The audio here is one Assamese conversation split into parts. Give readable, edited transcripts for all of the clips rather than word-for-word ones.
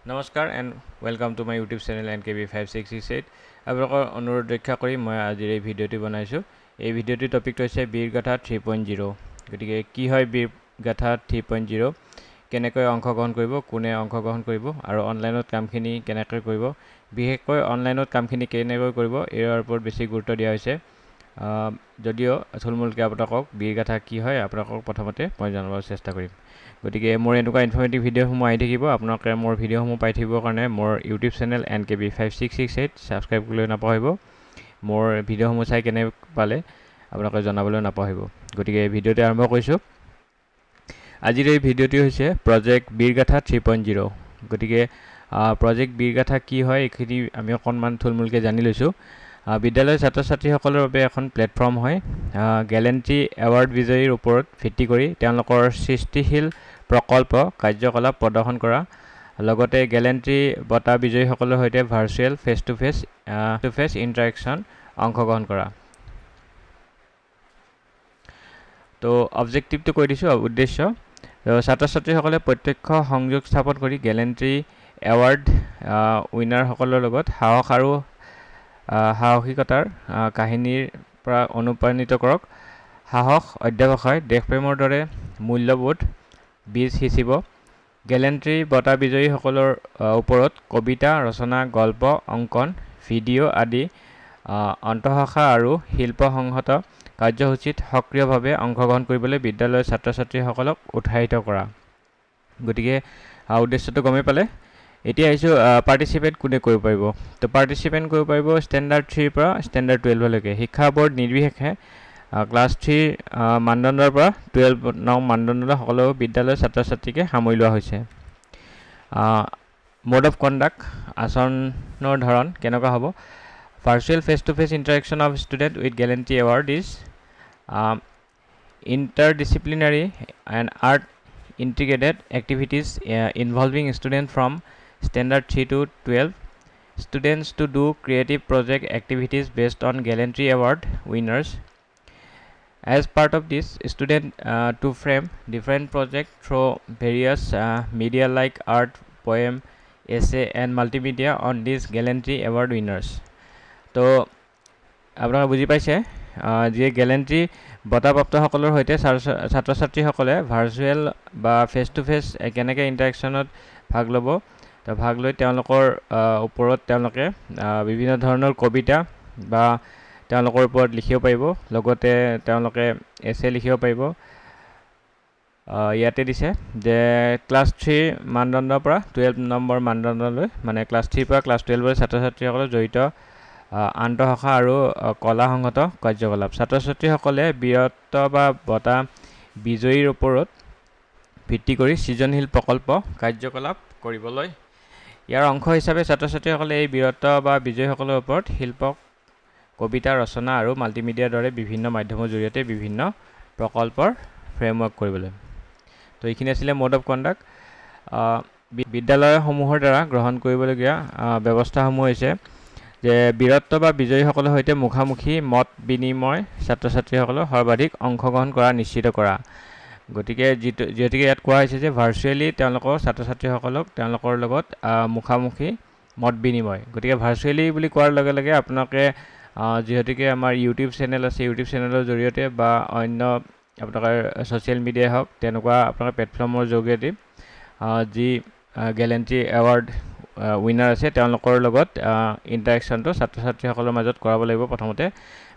নমস্কাৰ and welcome to my YouTube channel NKB 5668। আপোনালোকৰ অনুৰোধ ৰক্ষা কৰি মই আজিৰ এই ভিডিঅ'টো বনাইছোঁ। এই ভিডিঅ'টোৰ টপিকটো হৈছে বীৰগাথা 3.0। গতিকে কি হয় বীৰগাথা 3.0, কেনেকৈ অংশগ্ৰহণ কৰিব, কোনে অংশগ্ৰহণ কৰিব আৰু অনলাইনত কামখিনি কেনেকৈ কৰিব, বিশেষকৈ অনলাইনত কামখিনি কেনেকৈ কৰিব, ইয়াৰ ওপৰত বেছি গুৰুত্ব দিয়া হৈছে। যদিও থুলমূলকৈ আপোনালোকক বীৰগাথা কি হয় আপোনালোকক প্ৰথমতে মই জনাবৰ চেষ্টা কৰিম। গতিকে মোৰ এনেকুৱা ইনফৰ্মেটিভ ভিডিঅ'সমূহ আহি থাকিব। আপোনালোকে মোৰ ভিডিঅ'সমূহ পাই থাকিবৰ কাৰণে মোৰ ইউটিউব চেনেল NKB 5668 subscribe কৰিবলৈ নাপাহৰিব। মোৰ ভিডিঅ'সমূহ চাই কেনে পালে আপোনালোকে জনাবলৈ নাপাহৰিব। গতিকে ভিডিঅ'টো আৰম্ভ কৰিছোঁ। আজিৰ এই ভিডিঅ'টি হৈছে প্ৰজেক্ট বীৰগাথা 3.0। গতিকে প্ৰজেক্ট বীৰগাথা কি হয়, এইখিনি আমি অকণমান থুলমূলকৈ জানি লৈছোঁ। বিদ্যালয়ৰ ছাত্ৰ ছাত্ৰীসকলৰ বাবে এখন প্লেটফৰ্ম হয়, গেলেণ্ট্ৰি এৱাৰ্ড বিজয়ীৰ ওপৰত ভিত্তি কৰি তেওঁলোকৰ সৃষ্টিশীল প্ৰকল্প কাৰ্যকলাপ প্ৰদৰ্শন কৰা, লগতে গেলেণ্ট্ৰি বঁটা বিজয়ীসকলৰ সৈতে virtual face to face interaction অংশগ্ৰহণ কৰা। তো অবজেক্টিভটো কৈ দিছোঁ, উদ্দেশ্য: ছাত্ৰ ছাত্ৰীসকলে প্ৰত্যক্ষ সংযোগ স্থাপন কৰি গেলেণ্ট্ৰি এৱাৰ্ড উইনাৰসকলৰ লগত সাহস আৰু সাহসিকতাৰ কাহিনীৰ পৰা অনুপ্ৰাণিত কৰক। সাহস, অধ্যৱসায়, দেশপ্ৰেমৰ দৰে মূল্যবোধ বীজ সিঁচিব। গেলেণ্ট্ৰি বঁটা বিজয়ীসকলৰ ওপৰত কবিতা, ৰচনা, গল্প, অংকন, ভিডিঅ' আদি অন্তঃশাখা আৰু শিল্পসংহত কাৰ্যসূচীত সক্ৰিয়ভাৱে অংশগ্ৰহণ কৰিবলৈ বিদ্যালয়ৰ ছাত্ৰ ছাত্ৰীসকলক উৎসাহিত কৰা। গতিকে উদ্দেশ্যটো গমেই পালে। এতিয়া আহিছোঁ পাৰ্টিচিপেট কোনে কৰিব পাৰিব। তো পাৰ্টিচিপেট কৰিব পাৰিব ষ্টেণ্ডাৰ্ড 3ৰ পৰা ষ্টেণ্ডাৰ্ড 12লৈকে, শিক্ষা বৰ্ড নিৰ্বিশেষে ক্লাছ 3ৰ মানদণ্ডৰ পৰা 12 নং মানদণ্ডলৈ সকলো বিদ্যালয়ৰ ছাত্ৰ ছাত্ৰীকে সামৰি লোৱা হৈছে। মোড অফ কণ্ডাক্ট, আচৰণৰ ধৰণ কেনেকুৱা হ'ব? Virtual face to face interaction of student with gallantry awardees, interdisciplinary and art integrated activities involving student from standard 3 to 12 students to do creative project activities based on gallantry award winners. As part of this, student to frame different project through various media like art, poem, essay and multimedia on these gallantry award winners. তো আপোনালোকে বুজি পাইছে, যিয়ে গেলেণ্ট্ৰি বঁটাপ্ৰাপ্তসকলৰ সৈতে ছাত্ৰ ছাত্ৰীসকলে ভাৰ্চুৱেল বা ফেচ টু ফেচ কেনেকৈ ইণ্টাৰেকশ্যনত ভাগ ল'ব। তো ভাগ লৈ তেওঁলোকৰ ওপৰত তেওঁলোকে বিভিন্ন ধৰণৰ কবিতা বা তেওঁলোকৰ ওপৰত লিখিব পাৰিব, লগতে তেওঁলোকে এছে লিখিব পাৰিব। ইয়াতে দিছে যে ক্লাছ 3ৰ মানদণ্ডৰ পৰা 12 নম্বৰ মানদণ্ডলৈ, মানে ক্লাছ 3ৰ পৰা ক্লাছ 12লৈ ছাত্ৰ ছাত্ৰীসকলে জড়িত আন্তঃশাখা আৰু কলাসংগত কাৰ্যকলাপ। ছাত্ৰ ছাত্ৰীসকলে বীৰত্ব বা বঁটা বিজয়ীৰ ওপৰত ভিত্তি কৰি সৃজনশীল প্ৰকল্প কাৰ্যকলাপ কৰিবলৈ। ইয়াৰ অংশ হিচাপে ছাত্ৰ ছাত্ৰীসকলে এই বীৰত্ব বা বিজয়ীসকলৰ ওপৰত শিল্প, কবিতা, ৰচনা আৰু মাল্টিমিডিয়াৰ দৰে বিভিন্ন মাধ্যমৰ জৰিয়তে বিভিন্ন প্ৰকল্পৰ ফ্ৰেমৱৰ্ক কৰিবলৈ। তো এইখিনি আছিলে মোড অফ কণ্ডাক্ট। বিদ্যালয়সমূহৰ দ্বাৰা গ্ৰহণ কৰিবলগীয়া ব্যৱস্থাসমূহ হৈছে যে বীৰত্ব বা বিজয়ীসকলৰ সৈতে মুখামুখি মত বিনিময়, ছাত্ৰ ছাত্ৰীসকলৰ সৰ্বাধিক অংশগ্ৰহণ কৰা নিশ্চিত কৰা। গতিকে যিহেতুকে ইয়াত কোৱা হৈছে যে ভাৰ্চুৱেলি তেওঁলোকৰ ছাত্ৰ ছাত্ৰীসকলক তেওঁলোকৰ লগত মুখামুখি মত বিনিময়, গতিকে ভাৰ্চুৱেলি বুলি কোৱাৰ লগে লগে আপোনালোকে যিহেতুকে আমাৰ ইউটিউব চেনেল আছে, ইউটিউব চেনেলৰ জৰিয়তে বা অন্য আপোনালোকৰ ছ'চিয়েল মিডিয়াই হওক, তেনেকুৱা আপোনালোকৰ প্লেটফৰ্মৰ যোগেদি যি গেলেণ্ট্ৰি এৱাৰ্ড উইনাৰ আছে, তেওঁলোকৰ লগত ইণ্টাৰেকশ্যনটো ছাত্ৰ ছাত্ৰীসকলৰ মাজত কৰাব লাগিব। প্ৰথমতে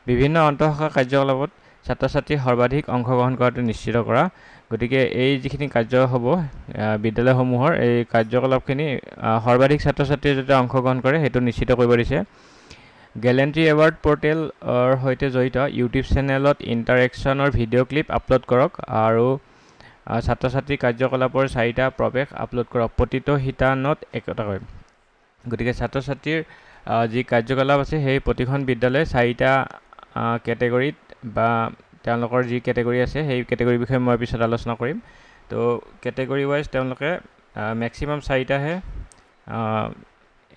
বিভিন্ন অন্তঃশাখা কাৰ্যকলাপত ছাত্ৰ ছাত্ৰী সৰ্বাধিক অংশগ্ৰহণ কৰাটো নিশ্চিত কৰা। গতিকে এই যিখিনি কাৰ্য হ'ব বিদ্যালয়সমূহৰ, এই কাৰ্যকলাপখিনি সৰ্বাধিক ছাত্ৰ ছাত্ৰীয়ে যাতে অংশগ্ৰহণ কৰে, সেইটো নিশ্চিত কৰিব দিছে। গেলেণ্ট্ৰি এৱাৰ্ড পৰ্টেলৰ সৈতে জড়িত ইউটিউব চেনেলত ইণ্টাৰেকশ্যনৰ ভিডিঅ' ক্লিপ আপলোড কৰক আৰু ছাত্ৰ ছাত্ৰীৰ কাৰ্যকলাপৰ চাৰিটা প্ৰৱেশ আপলোড কৰক, প্ৰতিটো শিতানত একোটাকৈ। গতিকে ছাত্ৰ ছাত্ৰীৰ যি কাৰ্যকলাপ আছে, সেই প্ৰতিখন বিদ্যালয়ে চাৰিটা কেটেগৰীত বা তেওঁলোকৰ যি কেটেগৰী আছে, সেই কেটেগৰীৰ বিষয়ে মই পিছত আলোচনা কৰিম। তো কেটেগৰী ৱাইজ তেওঁলোকে মেক্সিমাম চাৰিটাহে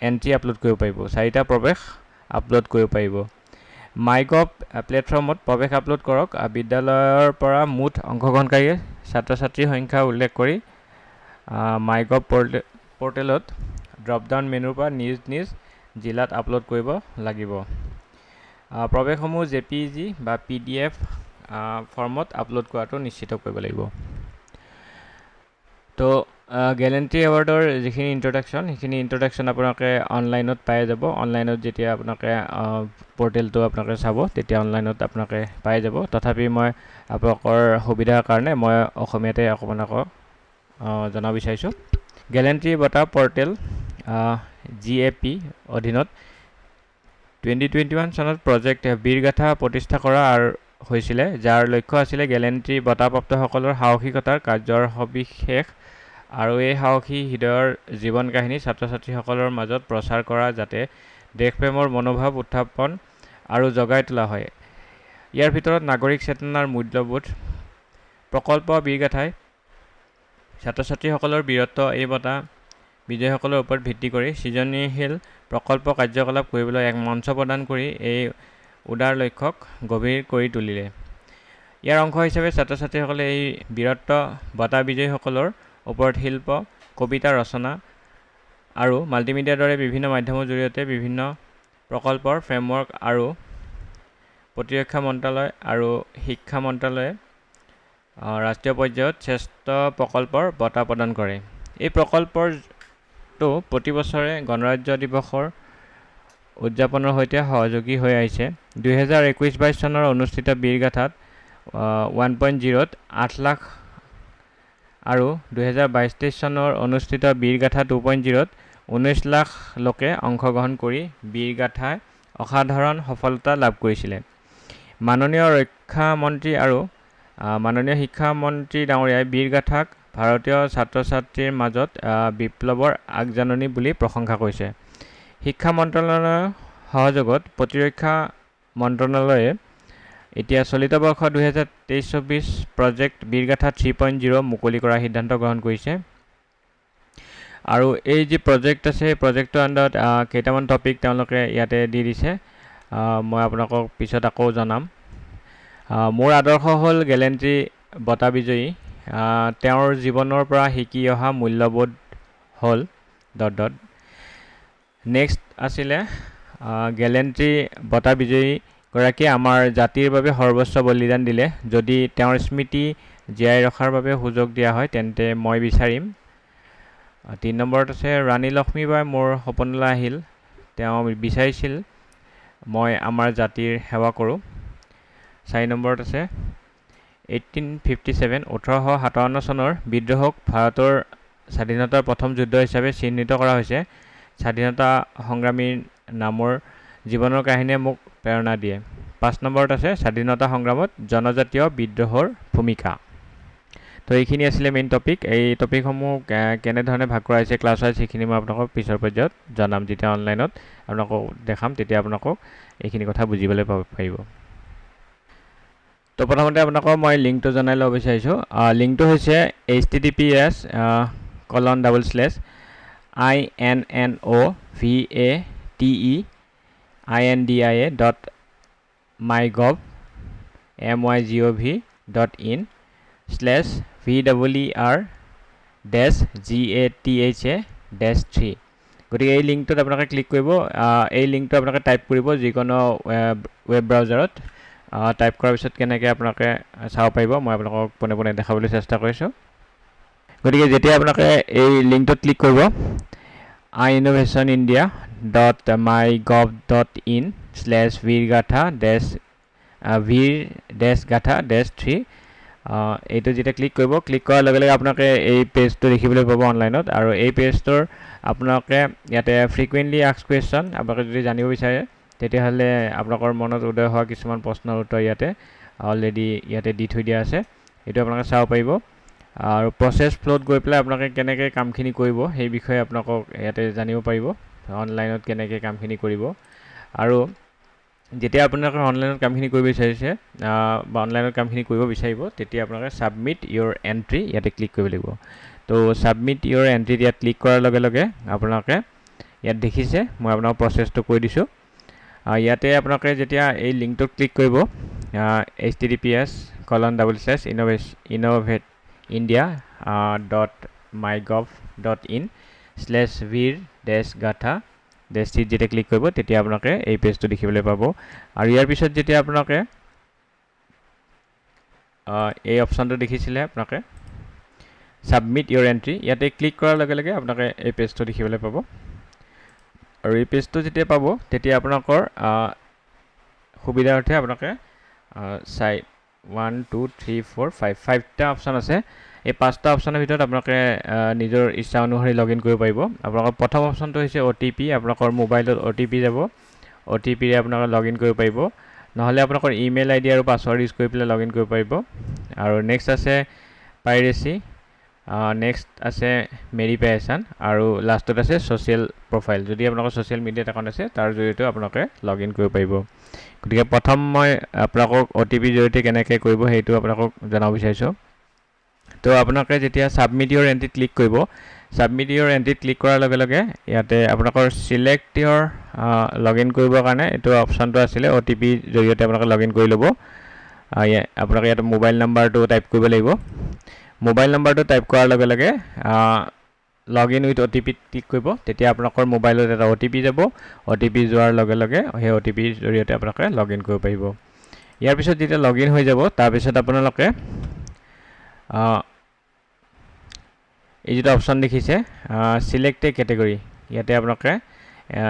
এণ্ট্ৰি আপলোড কৰিব পাৰিব, চাৰিটা প্ৰৱেশ আপলোড কৰিব পাৰিব। মাইগভ প্লেটফৰ্মত প্ৰৱেশ আপলোড কৰক। বিদ্যালয়ৰ পৰা মুঠ অংশগ্ৰহণকাৰীয়ে ছাত্ৰ ছাত্ৰীৰ সংখ্যা উল্লেখ কৰি মাইগভ পৰ্টেলত ড্ৰপ ডাউন মেনুৰ পৰা নিজ নিজ জিলাত আপলোড কৰিব লাগিব। প্ৰৱেশসমূহ জেপিজি বা পিডিএফ ফৰ্মত আপলোড কৰাটো নিশ্চিত কৰিব লাগিব। তো গেলেণ্ট্ৰি এৱাৰ্ডৰ যিখিনি ইণ্ট্ৰডাকশ্যন, সেইখিনি ইণ্ট্ৰডাকশ্যন আপোনালোকে অনলাইনত পাই যাব। অনলাইনত যেতিয়া আপোনালোকে পৰ্টেলটো আপোনালোকে চাব, তেতিয়া অনলাইনত আপোনালোকে পাই যাব। তথাপি মই আপোনালোকৰ সুবিধাৰ কাৰণে মই অসমীয়াতে আপোনালোকক জনাব বিচাৰিছোঁ। গেলেণ্ট্ৰি বঁটা পৰ্টেল জিএপি অধীনত 2021 চনত প্ৰজেক্ট বীৰগাথা প্ৰতিষ্ঠা কৰা আৰু হৈছিলে, যাৰ লক্ষ্য আছিলে গেলেণ্ট্ৰি বঁটাপ্ৰাপ্তসকলৰ সাহসিকতাৰ কাৰ্যৰ সবিশেষ আৰু এই সাহসী হৃদয়ৰ জীৱন কাহিনী ছাত্ৰ ছাত্ৰীসকলৰ মাজত প্ৰচাৰ কৰা, যাতে দেশপ্ৰেমৰ মনোভাৱ উত্থাপন আৰু জগাই তোলা হয়, ইয়াৰ ভিতৰত নাগৰিক চেতনাৰ মূল্যবোধ। প্ৰকল্প বীৰগাথাই ছাত্ৰ ছাত্ৰীসকলৰ বীৰত্ব এই বঁটা বিজয়ীসকলৰ ওপৰত ভিত্তি কৰি সৃজনীশীল প্ৰকল্প কাৰ্যকলাপ কৰিবলৈ এক মঞ্চ প্ৰদান কৰি এই উদাৰ লক্ষ্যক গভীৰ কৰি তুলিলে। ইয়াৰ অংশ হিচাপে ছাত্ৰ ছাত্ৰীসকলে এই বীৰত্ব বঁটা বিজয়ীসকলৰ ওপৰত শিল্প, কবিতা ৰচনা আৰু মাল্টিমিডিয়াৰ দৰে বিভিন্ন মাধ্যমৰ জৰিয়তে বিভিন্ন প্ৰকল্পৰ ফ্ৰেমৱৰ্ক আৰু প্ৰতিৰক্ষা মন্ত্ৰালয় আৰু শিক্ষা মন্ত্ৰালয়ে ৰাষ্ট্ৰীয় পৰ্যায়ত শ্ৰেষ্ঠ প্ৰকল্পৰ বঁটা প্ৰদান কৰে। এই প্ৰকল্পটো প্ৰতি বছৰে গণৰাজ্য দিৱসৰ উদযাপনৰ সৈতে সহযোগী হৈ আহিছে। 2021-22 চনৰ অনুষ্ঠিত বীৰগাথাত 1.0ত 8 লাখ আৰু 2022-23 চনৰ অনুষ্ঠিত বীৰগাথা 2.0ত 19 লাখ লোকে অংশগ্ৰহণ কৰি বীৰগাথাই অসাধাৰণ সফলতা লাভ কৰিছিলে। মাননীয় ৰক্ষা মন্ত্ৰী আৰু মাননীয় শিক্ষামন্ত্ৰী ডাঙৰীয়াই বীৰগাথাক ভাৰতীয় ছাত্ৰ ছাত্ৰীৰ মাজত বিপ্লৱৰ আগজাননী বুলি প্ৰশংসা কৰিছে। শিক্ষা মন্ত্ৰালয়ৰ সহযোগত প্ৰতিৰক্ষা মন্ত্ৰণালয়ে এতিয়া চলিত বৰ্ষ 2023-24 প্ৰজেক্ট বীৰগাথা 3.0 মুকলি কৰাৰ সিদ্ধান্ত গ্ৰহণ কৰিছে। আৰু এই যি প্ৰজেক্ট আছে, এই প্ৰজেক্টৰ আণ্ডাৰত কেইটামান টপিক তেওঁলোকে ইয়াতে দি দিছে, মই আপোনালোকক পিছত আকৌ জনাম। মোৰ আদৰ্শ হ'ল গেলেণ্ট্ৰি বঁটা বিজয়ী, তেওঁৰ জীৱনৰ পৰা শিকি অহা মূল্যবোধ হ'ল ডট ডট। নেক্সট আছিলে, গেলেণ্ট্ৰি বঁটা বিজয়ীগৰাকীয়ে আমাৰ জাতিৰ বাবে সৰ্বোচ্চ বলিদান দিলে। যদি তেওঁৰ স্মৃতি জীয়াই ৰখাৰ বাবে সুযোগ দিয়া হয়, তেন্তে মই বিচাৰিম। তিনি নম্বৰত আছে, ৰাণী লক্ষ্মীবাই মোৰ সপোনলৈ আহিল। তেওঁ বিচাৰিছিল মই আমাৰ জাতিৰ সেৱা কৰোঁ। চাৰি নম্বৰত আছে, 1857, 1857 চনৰ বিদ্ৰোহক ভাৰতৰ স্বাধীনতাৰ প্ৰথম যুদ্ধ হিচাপে চিহ্নিত কৰা হৈছে। স্বাধীনতা সংগ্ৰামীৰ নামৰ জীৱনৰ কাহিনীয়ে মোক প্ৰেৰণা দিয়ে। পাঁচ নম্বৰত আছে, স্বাধীনতা সংগ্ৰামত জনজাতীয় বিদ্ৰোহৰ ভূমিকা। তো এইখিনি আছিলে মেইন টপিক। এই টপিকসমূহ কেনেধৰণে ভাগ কৰা হৈছে ক্লাছ ৱাইজ, সেইখিনি মই আপোনালোকক পিছৰ পৰ্যায়ত জনাম। যেতিয়া অনলাইনত আপোনালোকক দেখাম, তেতিয়া আপোনালোকক এইখিনি কথা বুজিবলৈ পাৰিব। তো প্ৰথমতে আপোনালোকক মই লিংকটো জনাই ল'ব বিচাৰিছোঁ। লিংকটো হৈছে https://innovateindia.mygov.in/veer-gatha-3। গতিকে এই লিংকটোত আপোনালোকে ক্লিক কৰিব। এই লিংকটো আপোনালোকে টাইপ কৰিব যিকোনো ৱেব ব্ৰাউজাৰত। টাইপ কৰাৰ পিছত কেনেকৈ আপোনালোকে চাব পাৰিব, মই আপোনালোকক পোনে পোনে দেখাবলৈ চেষ্টা কৰিছোঁ। গতিকে যেতিয়া আপোনালোকে এই লিংকটোত ক্লিক কৰিব, innovationindia.mygov.in/veergatha veer-gatha-3, এইটো যেতিয়া ক্লিক কৰিব, ক্লিক কৰাৰ লগে লগে আপোনালোকে এই পেজটো দেখিবলৈ পাব অনলাইনত। আৰু এই পেজটোৰ আপোনালোকে ইয়াতে ফ্ৰিকুৱেণ্টলি আস্কড কুৱেশ্যন, আপোনালোকে যদি জানিব বিচাৰে, তেতিয়াহ'লে আপোনালোকৰ মনত উদয় হোৱা কিছুমান প্ৰশ্নৰ উত্তৰ ইয়াতে অলৰেডি ইয়াতে দি থৈ দিয়া আছে, এইটো আপোনালোকে চাব পাৰিব। আৰু প্ৰচেছ ফ্ল'ত গৈ পেলাই আপোনালোকে কেনেকৈ কামখিনি কৰিব, সেই বিষয়ে আপোনালোকক ইয়াতে জানিব পাৰিব, অনলাইনত কেনেকৈ কামখিনি কৰিব। আৰু যেতিয়া আপোনালোকে অনলাইনত কামখিনি কৰিব বিচাৰিছে বা অনলাইনত কামখিনি কৰিব বিচাৰিব, তেতিয়া আপোনালোকে ছাবমিট ইয়ৰ এণ্ট্ৰি ইয়াতে ক্লিক কৰিব লাগিব। তো ছাবমিট ইয়ৰ এণ্ট্ৰি ইয়াত ক্লিক কৰাৰ লগে লগে আপোনালোকে ইয়াত দেখিছে, মই আপোনাক প্ৰচেছটো কৈ দিছোঁ। ইয়াতে আপোনালোকে যেতিয়া এই লিংকটোত ক্লিক কৰিব, https://innovateindia.mygov.in /veer-gatha- থ্ৰীত যেতিয়া ক্লিক কৰিব, তেতিয়া আপোনালোকে এই পেজটো দেখিবলৈ পাব। আৰু ইয়াৰ পিছত যেতিয়া আপোনালোকে এই অপশ্যনটো দেখিছিলে, আপোনালোকে ছাবমিট ইয়ৰ এণ্ট্ৰি, ইয়াতে ক্লিক কৰাৰ লগে লগে আপোনালোকে এই পেজটো দেখিবলৈ পাব। আৰু এই পেজটো যেতিয়া পাব, তেতিয়া আপোনালোকৰ সুবিধাৰ্থে আপোনালোকে চাই 1, 2, 3, 4, 5, ফাইভটা অপশ্যন আছে। এই পাঁচটা অপশ্যনৰ ভিতৰত আপোনালোকে নিজৰ ইচ্ছা অনুসৰি লগ ইন কৰিব পাৰিব। আপোনালোকৰ প্ৰথম অপশ্যনটো হৈছে অ'টিপি। আপোনালোকৰ মোবাইলত অ'টিপি যাব, অ'টিপিৰে আপোনালোকে লগ ইন কৰিব পাৰিব। নহ'লে আপোনালোকৰ ইমেইল আই ডি আৰু পাছৱৰ্ড ইউজ কৰি পেলাই লগ ইন কৰিব পাৰিব। আৰু নেক্সট আছে পাইৰেচি, নেক্সট আছে মেৰি পেহচান আৰু লাষ্টত আছে ছ'চিয়েল প্ৰফাইল। যদি আপোনালোকৰ ছ'চিয়েল মিডিয়াত একাউণ্ট আছে, তাৰ জৰিয়তেও আপোনালোকে লগ ইন কৰিব পাৰিব। গতিকে প্ৰথম মই আপোনালোকক অ'টিপিৰ জৰিয়তে কেনেকৈ কৰিব, সেইটো আপোনালোকক জনাব বিচাৰিছোঁ। তো আপোনালোকে যেতিয়া ছাবমিট ইয়ৰ এণ্ট্ৰিত ক্লিক কৰিব, ছাবমিট ইয়ৰ এণ্ট্ৰিত ক্লিক কৰাৰ লগে লগে ইয়াতে আপোনালোকৰ চিলেক্ট ইয়ৰ লগ ইন কৰিবৰ কাৰণে এইটো অপশ্যনটো আছিলে। অ'টিপিৰ জৰিয়তে আপোনালোকে লগ ইন কৰি ল'ব। আপোনালোকে ইয়াত মোবাইল নাম্বাৰটো টাইপ কৰিব লাগিব। মোবাইল নাম্বাৰটো টাইপ কৰাৰ লগে লগে লগ ইন উইথ অ'টিপিত ক্লিক কৰিব। তেতিয়া আপোনালোকৰ মোবাইলত এটা অ'টিপি যাব। অ'টিপি যোৱাৰ লগে লগে সেই অ'টিপিৰ জৰিয়তে আপোনালোকে লগ ইন কৰিব পাৰিব। ইয়াৰ পিছত যেতিয়া লগ ইন হৈ যাব, তাৰপিছত আপোনালোকে এই যিটো অপশ্যন দেখিছে, চিলেক্ট এ কেটেগৰী, ইয়াতে আপোনালোকে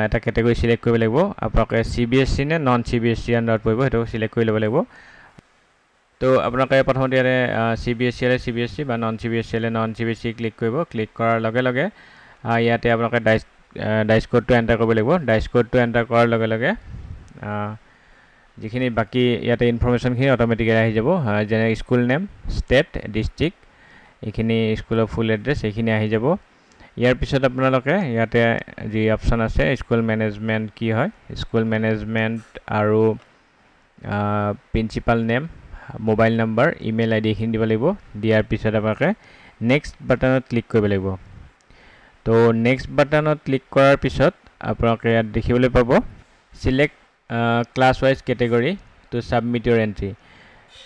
এটা কেটেগৰী চিলেক্ট কৰিব লাগিব। আপোনালোকে চিবিএছচি নে নন চিবিএছচি আণ্ডাৰত পৰিব, সেইটো চিলেক্ট কৰি ল'ব লাগিব। তো আপোনালোকে প্ৰথমতে ইয়াতে চিবিএছচি হ'লে চিবিএছচি বা নন চিবিএছচি হ'লে নন চিবিএছচি ক্লিক কৰিব। ক্লিক কৰাৰ লগে লগে ইয়াতে আপোনালোকে ডাইচ ক'ডটো এণ্টাৰ কৰিব লাগিব। ডাইচ ক'ডটো এণ্টাৰ কৰাৰ লগে লগে যিখিনি বাকী ইয়াতে ইনফৰ্মেশ্যনখিনি অট'মেটিকেলি আহি যাব, যেনে স্কুল নেম, ষ্টেট, ডিষ্ট্ৰিক্ট, এইখিনি স্কুলৰ ফুল এড্ৰেছ, এইখিনি আহি যাব। ইয়াৰ পিছত আপোনালোকে ইয়াতে যি অপশ্যন আছে, স্কুল মেনেজমেণ্ট কি হয়, স্কুল মেনেজমেণ্ট আৰু principal name, mobile number, email ID, এইখিনি দিব লাগিব। দিয়াৰ পিছত আপোনালোকে নেক্সট বাটনত ক্লিক কৰিব লাগিব। তো নেক্সট বাটনত ক্লিক কৰাৰ পিছত আপোনালোকে ইয়াত দেখিবলৈ পাব select class wise category to submit your entry।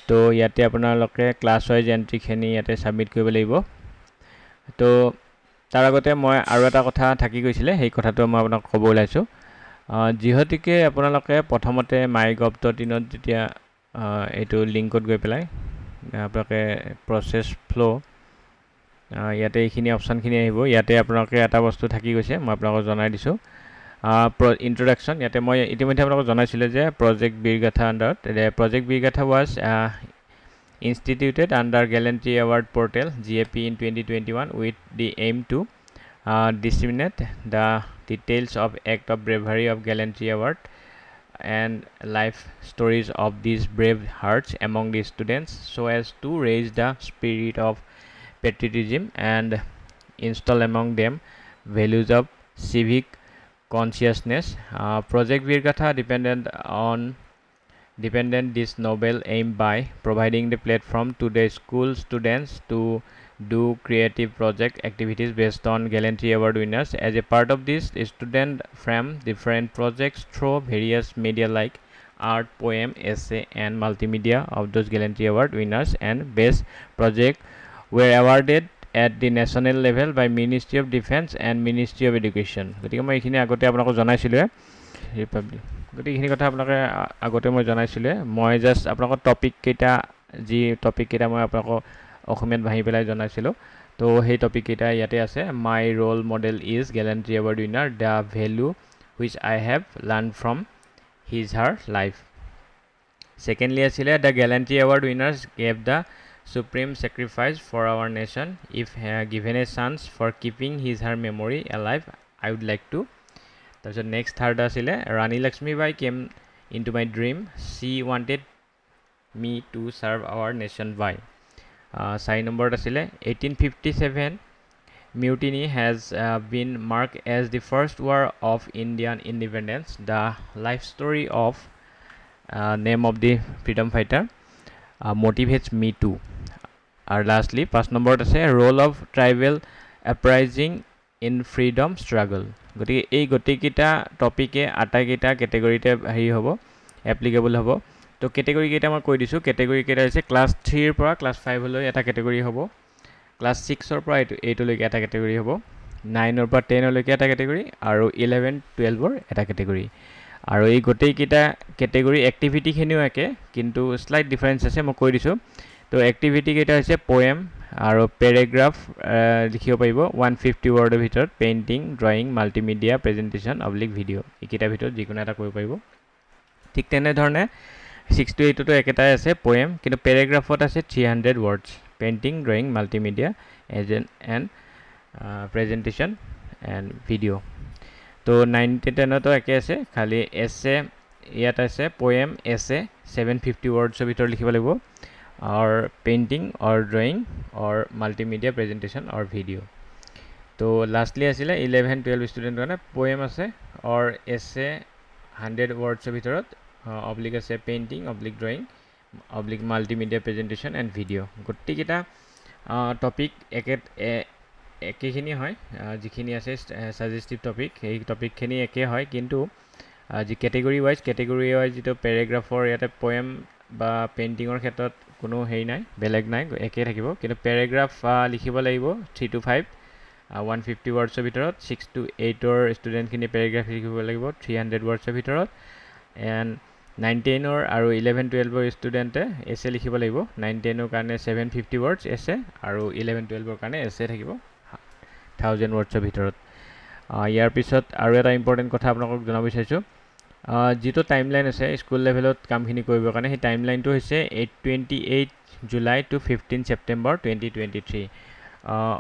তো ইয়াতে আপোনালোকে ক্লাছ ৱাইজ এণ্ট্ৰিখিনি ইয়াতে ছাবমিট কৰিব লাগিব। তো তাৰ আগতে মই আৰু এটা কথা থাকি গৈছিলে, সেই কথাটো মই আপোনাক ক'ব ওলাইছোঁ। যিহেতুকে আপোনালোকে প্ৰথমতে মাই গভ.ইনত যেতিয়া এইটো লিংকত গৈ পেলাই আপোনালোকে প্ৰচেছ ফ্ল', ইয়াতে এইখিনি অপশ্যনখিনি আহিব। ইয়াতে আপোনালোকে এটা বস্তু থাকি গৈছে, মই আপোনালোকক জনাই দিছোঁ। ইণ্ট্ৰডাকশ্যন, ইয়াতে মই ইতিমধ্যে আপোনালোকক জনাইছিলোঁ যে প্ৰজেক্ট বীৰগাথা আণ্ডাৰত, Project Veergatha was instituted under Gallantry Award Portal GAP in 2021 with the aim to disseminate the details of act of bravery of Gallantry Award and life stories of these brave hearts among the students so as to raise the spirit of patriotism and install among them values of civic consciousness. Project Veergatha dependent on dependent this noble aim by providing the platform to the school students to do creative project activities based on Gallantry Award winners. As a part of this, student frame different projects through various media like art, poem, essay and multimedia of those Gallantry Award winners, and best project were awarded at the national level by Ministry of Defence and Ministry of Education. গতিকে মই এইখিনি আগতে আপোনালোকক জনাইছিলোঁৱে ৰিপাব্লিক। গতিকে এইখিনি কথা আপোনালোকে আগতে মই জনাইছিলোঁৱে। মই জাষ্ট আপোনালোকৰ টপিককেইটা, যি টপিককেইটা মই আপোনালোকক অসমীয়াত ভাঙি পেলাই জনাইছিলোঁ, তো সেই টপিককেইটা ইয়াতে আছে। My role model is Gallantry Award winner, the value which I have learn from his her life. Secondly আছিলে the Gallantry Award winners gave the supreme sacrifice for our nation. If given a chance for keeping his her memory alive, I would like to. তাৰপিছত নেক্সট থাৰ্ড আছিলে Rani Lakshmibai came into my dream. She wanted me to serve our nation by. চাৰি নম্বৰত আছিলে 1857 Mutiny has been marked as the first war of Indian independence. The life story of name of the freedom fighter motivates me to. আৰু লাষ্টলি পাঁচ নম্বৰত আছে role of tribal uprising in freedom struggle। গতিকে এই গোটেইকেইটা টপিকে আটাইকেইটা কেটেগৰীতে হেৰি হ'ব, এপ্লিকেবল হ'ব। তো কেটেগৰী কেইটা মই কৈ দিছোঁ। কেটেগৰী কেইটা হৈছে ক্লাছ থ্ৰীৰ পৰা ক্লাছ ফাইভলৈ এটা কেটেগৰী হ'ব, ক্লাছ ছিক্সৰ পৰা এইটো এইটোলৈকে এটা কেটেগৰী হ'ব। নাইনৰ পৰা টেনলৈকে এটা কেটেগৰী আৰু 11 টুৱেলভৰ এটা কেটেগৰী। আৰু এই গোটেইকেইটা কেটেগৰী এক্টিভিটিখিনিও একে, কিন্তু শ্লাইট ডিফাৰেঞ্চ আছে, মই কৈ দিছোঁ। তো এক্টিভিটিকেইটা হৈছে পয়েম আৰু পেৰেগ্ৰাফ লিখিব পাৰিব 150 ৱৰ্ডৰ ভিতৰত, painting, drawing, multimedia presentation oblique video, এইকেইটাৰ ভিতৰত যিকোনো এটা কৰিব পাৰিব। ঠিক তেনেধৰণে ছিক্স টু এইটতো একেটাই আছে পয়েম, কিন্তু পেৰেগ্ৰাফত আছে 300 words, painting, drawing, multimedia agent and presentation and video. তো নাইন টেনতো একে আছে, খালি এছে ইয়াত আছে পয়েম, এছে 750 ৱৰ্ডছৰ ভিতৰত লিখিব লাগিব, or painting or drawing or multimedia presentation or video. তো লাষ্টলি আছিলে 11 টুৱেলভ ষ্টুডেণ্টৰ কাৰণে পয়েম আছে অৰ এছে 100 ৱৰ্ডছৰ ভিতৰত, অব্লিক আছে painting oblique drawing oblique multimedia presentation and video. গোটেইকেইটা টপিক একেখিনি হয়, যিখিনি আছে ছাজেষ্টিভ টপিক, সেই টপিকখিনি একে হয়, কিন্তু যি কেটেগৰী ৱাইজ যিটো পেৰেগ্ৰাফৰ ইয়াতে পয়েম বা পেইণ্টিঙৰ ক্ষেত্ৰত কোনো হেৰি নাই, বেলেগ নাই, একেই থাকিব। কিন্তু পেৰেগ্ৰাফ লিখিব লাগিব 3 to 5 150 ৱৰ্ডছৰ ভিতৰত, ছিক্স টু এইটৰ ষ্টুডেণ্টখিনি পেৰেগ্ৰাফ লিখিব লাগিব 300 ৱৰ্ডছৰ ভিতৰত, এণ্ড নাইন টেনৰ আৰু 11 টুৱেলভৰ ষ্টুডেণ্টে এছে লিখিব লাগিব। নাইন টেনৰ কাৰণে 750 ৱৰ্ডছ এছে আৰু 11 টুৱেলভৰ কাৰণে এছে থাকিব 1000 ৱৰ্ডছৰ ভিতৰত। ইয়াৰ পিছত আৰু এটা ইম্পৰ্টেণ্ট কথা আপোনালোকক জনাব বিচাৰিছোঁ। যিটো টাইম লাইন আছে স্কুল লেভেলত কামখিনি কৰিবৰ কাৰণে, সেই টাইম লাইনটো হৈছে 28 July to 15 September 2023।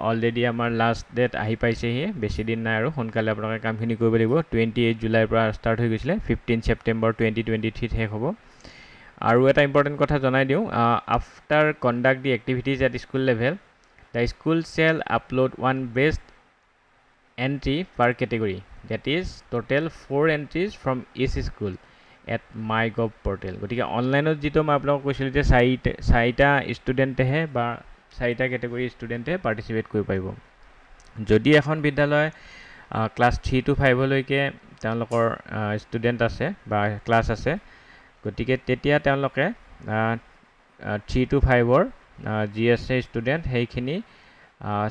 Already আমাৰ লাষ্ট ডেট আহি পাইছেহি, বেছি দিন নাই আৰু সোনকালে আপোনালোকে কামখিনি কৰিব লাগিব। 28 জুলাইৰ পৰা ষ্টাৰ্ট হৈ গৈছিলে, 15 ছেপ্টেম্বৰ 2023ত শেষ হ'ব। আৰু এটা ইম্পৰ্টেণ্ট কথা জনাই দিওঁ। After conduct the activities at school level, the school shall upload one best entry per category, that is total four entries from each school at MyGov portal. গতিকে অনলাইনত যিটো মই আপোনালোকক কৈছিলোঁ যে চাৰিটা ষ্টুডেণ্টেহে বা চাৰিটা কেটেগৰী ষ্টুডেণ্টে পাৰ্টিচিপেট কৰিব পাৰিব। যদি এখন বিদ্যালয় ক্লাছ থ্ৰী টু ফাইভলৈকে তেওঁলোকৰ ষ্টুডেণ্ট আছে বা ক্লাছ আছে, গতিকে তেতিয়া তেওঁলোকে থ্ৰী টু ফাইভৰ যি আছে ষ্টুডেণ্ট, সেইখিনি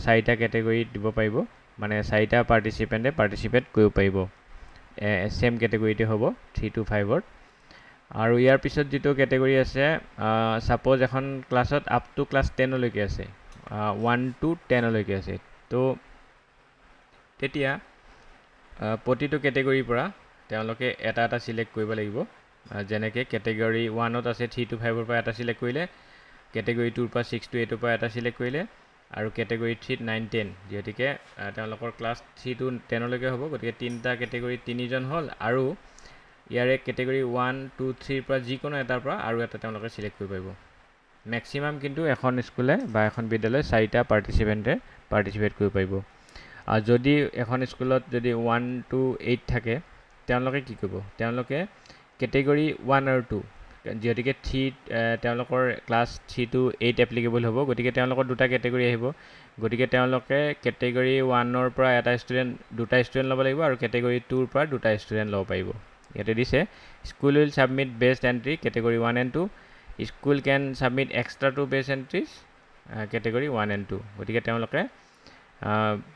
চাৰিটা কেটেগৰীত দিব পাৰিব, মানে চাৰিটা পাৰ্টিচিপেণ্টে পাৰ্টিচিপেট কৰিব পাৰিব, ছেম কেটেগৰীতে হ'ব থ্ৰী টু ফাইভৰ। আৰু ইয়াৰ পিছত যিটো কেটেগৰী আছে, ছাপ'জ এখন ক্লাছত আপ টু ক্লাছ টেনলৈকে আছে, ওৱান টু টেনলৈকে আছে, তো তেতিয়া প্ৰতিটো কেটেগৰীৰ পৰা তেওঁলোকে এটা এটা চিলেক্ট কৰিব লাগিব। যেনেকৈ কেটেগৰী ওৱানত আছে থ্ৰী টু ফাইভৰ পৰা এটা চিলেক্ট কৰিলে, কেটেগৰী টুৰ পৰা ছিক্স টু এইটৰ পৰা এটা চিলেক্ট কৰিলে আৰু কেটেগৰী থ্ৰীত নাইন টেন, যিহেতুকে তেওঁলোকৰ ক্লাছ থ্ৰী টু টেনলৈকে হ'ব, গতিকে তিনিটা কেটেগৰীত তিনিজন হ'ল। আৰু ইয়াৰে কেটেগৰী ওৱান টু থ্ৰীৰ পৰা যিকোনো এটাৰ পৰা আৰু এটা তেওঁলোকে চিলেক্ট কৰিব পাৰিব। মেক্সিমাম কিন্তু এখন স্কুলে বা এখন বিদ্যালয়ে চাৰিটা পাৰ্টিচিপেণ্টে পাৰ্টিচিপেট কৰিব পাৰিব। আৰু যদি এখন স্কুলত যদি ওৱান টু এইট থাকে, তেওঁলোকে কি কৰিব? তেওঁলোকে কেটেগৰী ওৱান আৰু টু, যিহেতুকে থ্ৰী তেওঁলোকৰ class 3 to 8 applicable হ'ব, গতিকে তেওঁলোকৰ দুটা কেটেগৰী আহিব। গতিকে তেওঁলোকে কেটেগৰী ওৱানৰ পৰা এটা ষ্টুডেণ্ট, দুটা ষ্টুডেণ্ট ল'ব লাগিব আৰু কেটেগৰী টুৰ পৰা দুটা ষ্টুডেণ্ট ল'ব পাৰিব। ইয়াতে দিছে, school will submit best entry category one and two. School can submit extra two best entries category one and two. গতিকে তেওঁলোকে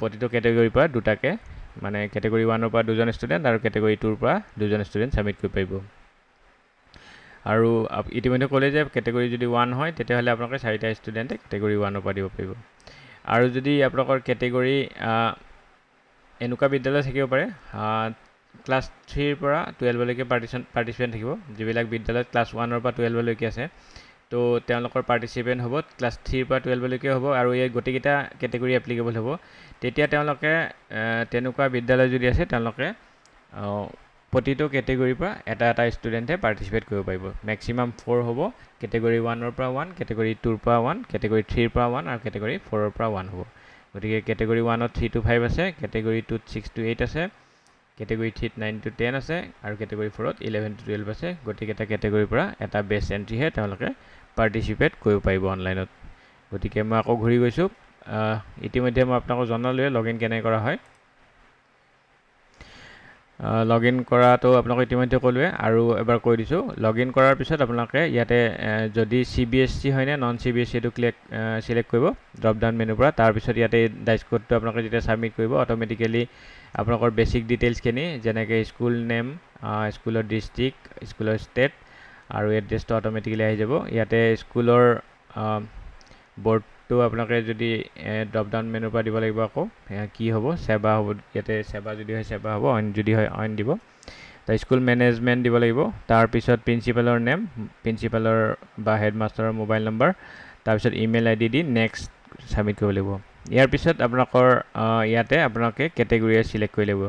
প্ৰতিটো কেটেগৰীৰ পৰা দুটাকৈ, মানে কেটেগৰী ওৱানৰ পৰা দুজন ষ্টুডেণ্ট আৰু কেটেগৰী টুৰ পৰা দুজন ষ্টুডেণ্ট ছাবমিট কৰিব পাৰিব। আৰু ইতিমধ্যে ক'লে যে কেটেগৰী যদি ওৱান হয়, তেতিয়াহ'লে আপোনালোকে চাৰিটা ষ্টুডেণ্টে কেটেগৰী ওৱানৰ পৰা দিব পাৰিব। আৰু যদি আপোনালোকৰ কেটেগৰী এনেকুৱা বিদ্যালয় থাকিব পাৰে, ক্লাছ থ্ৰীৰ পৰা টুৱেলভলৈকে পাৰ্টিচিপেণ্ট থাকিব, যিবিলাক বিদ্যালয়ত ক্লাছ ওৱানৰ পৰা টুৱেলভলৈকে আছে, তো তেওঁলোকৰ পাৰ্টিচিপেণ্ট হ'ব ক্লাছ থ্ৰীৰ পৰা টুৱেলভলৈকে হ'ব আৰু এই গোটেইকেইটা কেটেগৰী এপ্লিকেবল হ'ব। তেতিয়া তেওঁলোকে তেনেকুৱা বিদ্যালয় যদি আছে, তেওঁলোকে প্ৰতিটো কেটেগৰীৰ পৰা এটা এটা ষ্টুডেণ্টে পাৰ্টিচিপেট কৰিব পাৰিব। মেক্সিমাম ফ'ৰ হ'ব। কেটেগৰী ওৱানৰ পৰা ওৱান, কেটেগৰী টুৰ পৰা ওৱান, কেটেগৰী থ্ৰীৰ পৰা ওৱান আৰু কেটেগৰী ফ'ৰৰ পৰা ওৱান হ'ব। গতিকে কেটেগৰী ওৱানত থ্ৰী টু ফাইভ আছে, কেটেগৰী টুত ছিক্স টু এইট আছে, কেটেগৰী থ্ৰীত নাইন টু টেন আছে আৰু কেটেগৰী ফ'ৰত 11 টু 12 আছে। গোটেইকেইটা কেটেগৰীৰ পৰা এটা বেষ্ট এণ্ট্ৰিহে তেওঁলোকে পাৰ্টিচিপেট কৰিব পাৰিব অনলাইনত। গতিকে মই আকৌ ঘূৰি গৈছোঁ। ইতিমধ্যে মই আপোনালোকক জনালোৱে লগ ইন কেনেকৈ কৰা হয়। লগ ইন কৰাটো আপোনালোকক ইতিমধ্যে ক'লোৱে আৰু এবাৰ কৈ দিছোঁ। লগ ইন কৰাৰ পিছত আপোনালোকে ইয়াতে যদি চিবিএছচি হয়নে নন চিবিএছচি এইটো চিলেক্ট কৰিব ড্ৰপ ডাউন মেনুৰ পৰা। তাৰপিছত ইয়াতে ডাইচ কোডটো আপোনালোকে যেতিয়া ছাবমিট কৰিব, অট'মেটিকেলি আপোনালোকৰ বেচিক ডিটেইলছখিনি, যেনেকৈ স্কুল নেম, স্কুলৰ ডিষ্ট্ৰিক্ট, স্কুলৰ ষ্টেট আৰু এড্ৰেছটো অট'মেটিকেলি আহি যাব। ইয়াতে স্কুলৰ বৰ্ডটো আপোনালোকে যদি ড্ৰপ ডাউন মেনুৰ পৰা দিব লাগিব, আকৌ কি হ'ব, ছেবা হ'ব। ইয়াতে ছেবা যদি হয় ছেবা হ'ব, অইন যদি হয় অইন দিব। তো স্কুল মেনেজমেণ্ট দিব লাগিব। তাৰপিছত প্ৰিন্সিপালৰ নেম, প্ৰিন্সিপালৰ বা হেডমাষ্টাৰৰ মোবাইল নম্বৰ, তাৰপিছত email I D the next submit কৰিব লাগিব। ইয়াৰ পিছত আপোনালোকৰ ইয়াতে আপোনালোকে কেটেগৰী চিলেক্ট কৰিব লাগিব।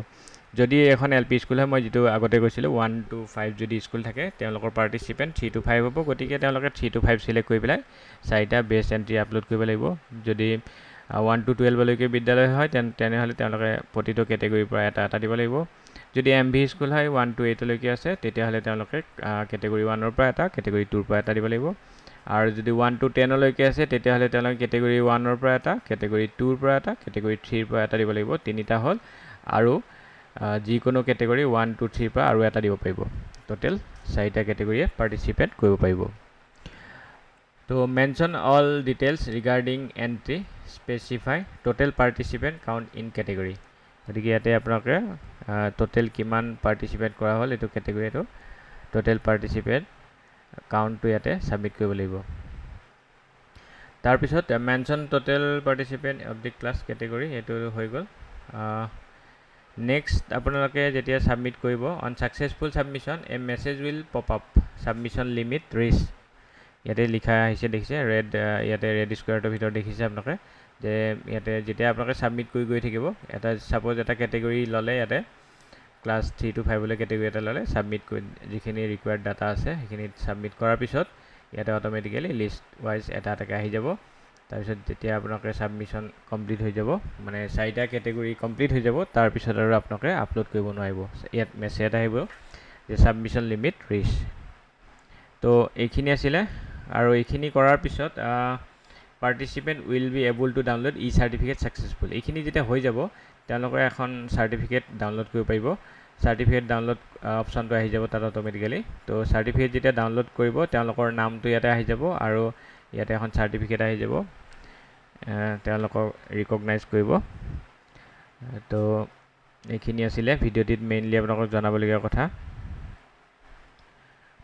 যদি এখন এল পি স্কুল হয়, মই যিটো আগতে কৈছিলোঁ, 1 টু 5 যদি স্কুল থাকে, তেওঁলোকৰ পাৰ্টিচিপেণ্ট 3 টু 5 হ'ব। গতিকে তেওঁলোকে 3 টু 5 চিলেক্ট কৰি পেলাই চাৰিটা বেষ্ট এণ্ট্ৰি আপলোড কৰিব লাগিব। যদি 1 টু 12লৈকে বিদ্যালয় হয়, তেনেহ'লে তেওঁলোকে প্ৰতিটো কেটেগৰীৰ পৰা এটা এটা দিব লাগিব। যদি এম ভি স্কুল হয়, 1 টু 8লৈকে আছে, তেতিয়াহ'লে তেওঁলোকে কেটেগৰী 1ৰ পৰা এটা, কেটেগৰী 2ৰ পৰা এটা দিব লাগিব। আৰু যদি 1 টু 10লৈকে আছে, তেতিয়াহ'লে তেওঁলোকে কেটেগৰী 1ৰ পৰা এটা, কেটেগৰী 2ৰ পৰা এটা, কেটেগৰী 3ৰ পৰা এটা দিব লাগিব। তিনিটা হ'ল। আৰু যিকোনো কেটেগৰী 1, 2, 3ৰ পৰা আৰু এটা দিব পাৰিব। ট'টেল চাৰিটা কেটেগৰীয়ে পাৰ্টিচিপেট কৰিব পাৰিব। তো mention all details regarding entry, specify total participant count in category। গতিকে ইয়াতে আপোনালোকে ট'টেল কিমান পাৰ্টিচিপেট কৰা হ'ল এইটো কেটেগৰী, এইটো ট'টেল পাৰ্টিচিপেণ্ট কাউণ্টটো ইয়াতে ছাবমিট কৰিব লাগিব। তাৰপিছত mention total participant of the class category, এইটো হৈ গ'ল। নেক্সট আপোনালোকে যেতিয়া ছাবমিট কৰিব, on successful submission a message will pop up, "Submission limit reach"। ইয়াতে লিখা আহিছে, দেখিছে, ৰেড, ইয়াতে ৰেড স্কুৱেৰটোৰ ভিতৰত দেখিছে আপোনালোকে যে ইয়াতে যেতিয়া আপোনালোকে ছাবমিট কৰি গৈ থাকিব, এটা ছাপ'জ এটা কেটেগৰী ল'লে, ইয়াতে ক্লাছ 3 টু 5লৈ কেটেগৰী এটা ল'লে, ছাবমিট কৰি যিখিনি ৰিকুৱাৰ্ড ডাটা আছে সেইখিনি ছাবমিট কৰাৰ পিছত ইয়াতে অট'মেটিকেলি লিষ্ট ৱাইজ এটা এটাকৈ আহি যাব। তাৰপিছত যেতিয়া আপোনালোকে ছাবমিশ্যন কমপ্লিট হৈ যাব, মানে চাৰিটা কেটেগৰী কমপ্লিট হৈ যাব, তাৰপিছত আৰু আপোনালোকে আপলোড কৰিব নোৱাৰিব। ইয়াত মেছেজ এটা আহিব যে ছাবমিশ্যন লিমিট ৰিচ। তো এইখিনি আছিলে। আৰু এইখিনি কৰাৰ পিছত participant will be able to download e certificate successful। এইখিনি যেতিয়া হৈ যাব, তেওঁলোকে এখন চাৰ্টিফিকেট ডাউনলোড কৰিব পাৰিব। চাৰ্টিফিকেট ডাউনলোড অপশ্যনটো আহি যাব তাত অট'মেটিকেলি। তো চাৰ্টিফিকেট যেতিয়া ডাউনলোড কৰিব, তেওঁলোকৰ নামটো ইয়াতে আহি যাব আৰু ইয়াতে এখন চাৰ্টিফিকেট আহি যাব, তেওঁলোকক ৰিকগনাইজ কৰিব। তো এইখিনি আছিলে ভিডিঅ'টিত মেইনলি আপোনালোকক জনাবলগীয়া কথা।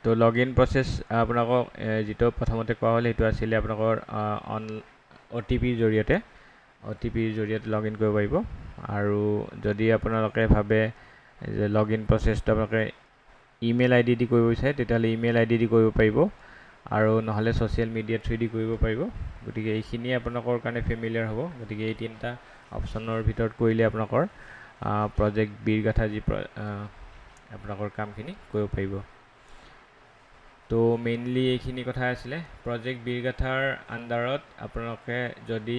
তো লগ ইন প্ৰচেছ আপোনালোকক যিটো প্ৰথমতে কোৱা হ'ল, সেইটো আছিলে আপোনালোকৰ অন অ' টি পিৰ জৰিয়তে, অ' টি পিৰ জৰিয়তে লগ ইন কৰিব পাৰিব। আৰু যদি আপোনালোকে ভাবে যে লগ ইন প্ৰচেছটো আপোনালোকে ইমেইল আই ডি দি কৰিব বিচাৰে, তেতিয়াহ'লে ইমেইল আই ডি দি কৰিব পাৰিব আৰু নহ'লে ছ'চিয়েল মিডিয়া থ্ৰু দি কৰিব পাৰিব। গতিকে এইখিনিয়ে আপোনালোকৰ কাৰণে ফেমিলিয়াৰ হ'ব। গতিকে এই তিনিটা অপশ্যনৰ ভিতৰত কৰিলে আপোনালোকৰ প্ৰজেক্ট বীৰগাথা যি আপোনালোকৰ কামখিনি কৰিব পাৰিব। তো মেইনলি এইখিনি কথাই আছিলে। প্ৰজেক্ট বীৰগাথাৰ আণ্ডাৰত আপোনালোকে যদি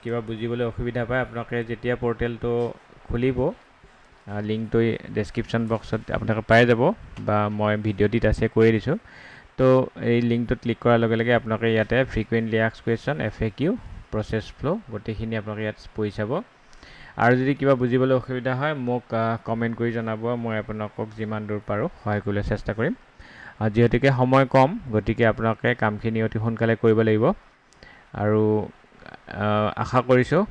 কিবা বুজিবলৈ অসুবিধা পায়, আপোনালোকে যেতিয়া পৰ্টেলটো খুলিব, লিংকটো ডেছক্ৰিপশ্যন বক্সত আপোনালোকে পাই যাব বা মই ভিডিঅ'টিত আছে কৈয়ে দিছোঁ। তো এই লিংকটোত ক্লিক কৰাৰ লগে লগে আপোনালোকে ইয়াতে frequently asked question, FAQ, process flow গোটেইখিনি আপোনালোকে ইয়াত পঢ়ি চাব। আৰু যদি কিবা বুজিবলৈ অসুবিধা হয়, মোক কমেণ্ট কৰি জনাব। মই আপোনালোকক যিমান দূৰ পাৰোঁ সহায় কৰিবলৈ চেষ্টা কৰিম। যিহেতুকে সময় কম, গতিকে আপোনালোকে কামখিনি অতি সোনকালে কৰিব লাগিব। আৰু আশা কৰিছোঁ,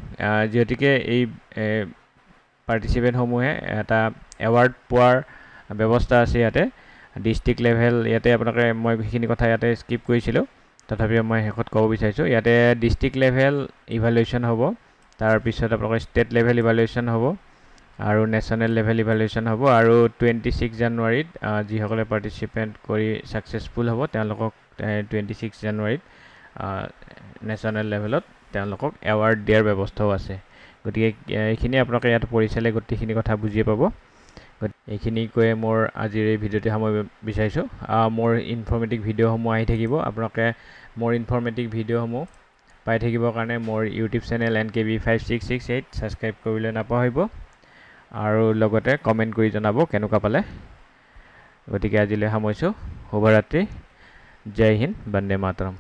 যিহেতুকে এই পাৰ্টিচিপেণ্টসমূহে এটা এৱাৰ্ড পোৱাৰ ব্যৱস্থা আছে ইয়াতে ডিষ্ট্ৰিক্ট লেভেল। ইয়াতে আপোনালোকে, মই সেইখিনি কথা ইয়াতে স্কিপ কৰিছিলোঁ, তথাপিও মই শেষত ক'ব বিচাৰিছোঁ, ইয়াতে ডিষ্ট্ৰিক্ট লেভেল ইভালুৱেশ্যন হ'ব, তাৰপিছত আপোনালোকৰ ষ্টেট লেভেল ইভালুৱেশ্যন হ'ব আৰু নেশ্যনেল লেভেল ইভালুৱেশ্যন হ'ব। আৰু 26 জানুৱাৰীত যিসকলে পাৰ্টিচিপেণ্ট কৰি ছাকচেছফুল হ'ব, তেওঁলোকক 26 জানুৱাৰীত নেশ্যনেল লেভেলত তেওঁলোকক এৱাৰ্ড দিয়াৰ ব্যৱস্থাও আছে। গতিকে এইখিনি আপোনালোকে ইয়াত পঢ়ি চালে গোটেইখিনি কথা বুজিয়ে পাব। এইখিনি কৈয়ে মোৰ আজিৰ এই ভিডিঅ'টি সামৰিব বিচাৰিছোঁ। মোৰ ইনফৰ্মেটিভ ভিডিঅ'সমূহ আহি থাকিব। আপোনালোকে মোৰ ইনফৰ্মেটিভ ভিডিঅ'সমূহ পাই থাকিবৰ কাৰণে মোৰ YouTube channel NKB5668 subscribe কৰিবলৈ নাপাহৰিব আৰু লগতে কমেণ্ট কৰি জনাব কেনেকুৱা পালে। গতিকে আজিলৈ সামৰিছোঁ। শুভৰাত্ৰি। জয় হিন্দ, বন্দে মাতৰম।